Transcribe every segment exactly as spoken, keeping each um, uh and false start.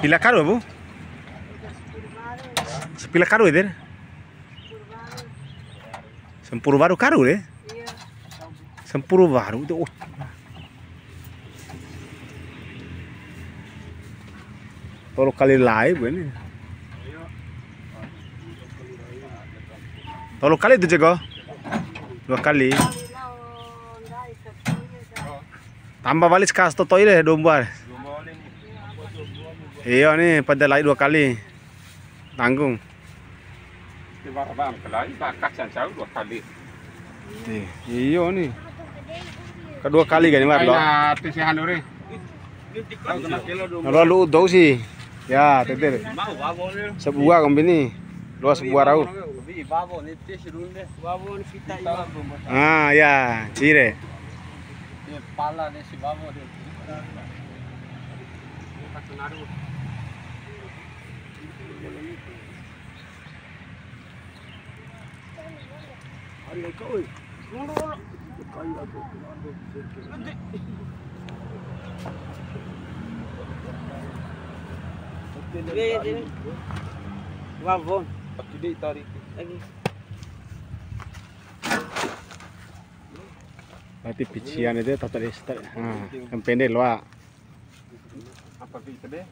Pila karu, Bu? Sapila karu ede? Sampuru waru karu de? Sampuru waru itu. Oh. Tolu kali lai, Bu, ini. Tolu kali itu, Jeko? Dua kali. Tamba wali si kas toto'i re, dua mbua re. Iyo ni, pada lai dua kali. Tanggung. Tiwara ba am kalai, ba kaca ncau dua kali. Ti, iyo ni. Kedua kali gani mar lo. Aina, ti si hanu re. Loa lu'u dou si. Ya, tete re. Sabua kombi ni. Loa sabua rau. Ah, ya, cire. Pala de si wawo de. Wawon. Berarti pician itu tata desa. Nah, yang pendek loa. Apa pi kede?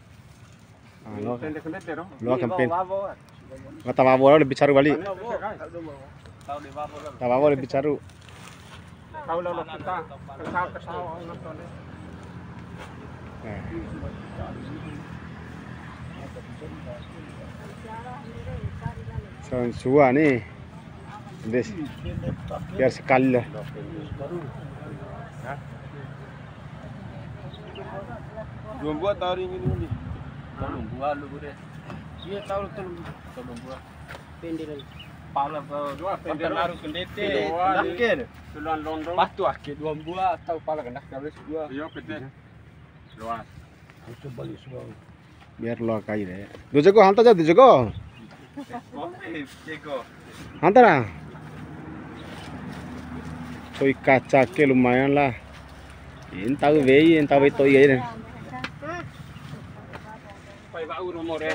Ah, loa. Pendek kede tero. Loa kan pen. Wawo. Kata wawo lebih caru balik. Wawo. Tahu di wawo. Kata wawo lebih caru. Tahu lalu kita. Kesal kesal nonton deh. Nah. Sansua ni. Des. Biar sekali lah. Dua mbua tahu ring ini ni. Tolu mbua lu bude. Iya tahu tolu mbua. Tolu mbua. Pendek lagi. Pala dua pendek. Naru kendete. Dua ni. Tengah ke. Tuluan londo. Patu ake dua mbua atau pala kena kalau dua. Iya pete. Loas. Aku coba lihat semua. Biar loa kai re. Dou jago hanta ja, dou jago. Oke, jago. Hanta ra. To'i kaca ke lumayan lah. Ntau wei, ntau wei to'i aja deh. Pai wa'u romo re.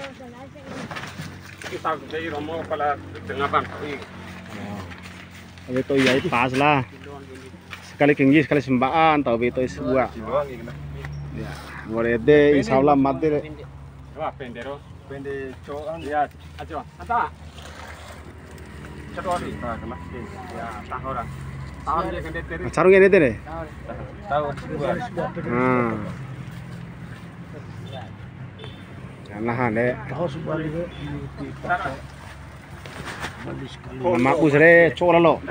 Kita wei romo pala tengah bang to'i. Wei to'i ai pas lah. Sekali kenggi, sekali samba'an, tau be to'i sabua. Ya, ngore ede, insya Allah made re. Wah, pende ro. Pende coan. Ya, ajo. Ata. Cedori. Nah, kena. Ya, tahu dah. Tahu dia kena teri. Sarung ini tadi. Tahu sabua. Nah. Nahan de. Taho sabua re. Mabus re, cok lalo.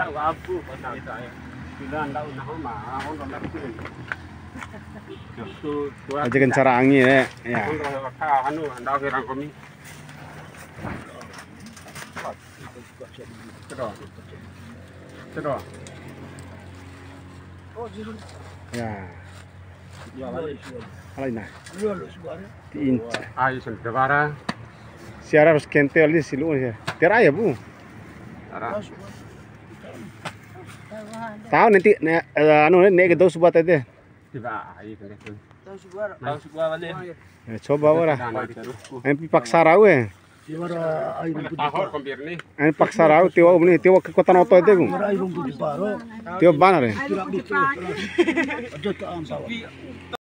Aja kencara angin re. Ya. Cedok. Cedok. Ya. Alai nah. Ti inca. Ai, sentewara. Siara harus kentel di silu ya. Tiar aja, Bu. Ara. Tahu nanti ne, eh, anu ne ke dou sabua tete. Tiba ai kene tu. Tahu sabua balik. Ya, coba ora. Ain paksa rau eh. Ain paksa rau tiwa umni tiwa kekuatan otot itu. Tiwa banar ya.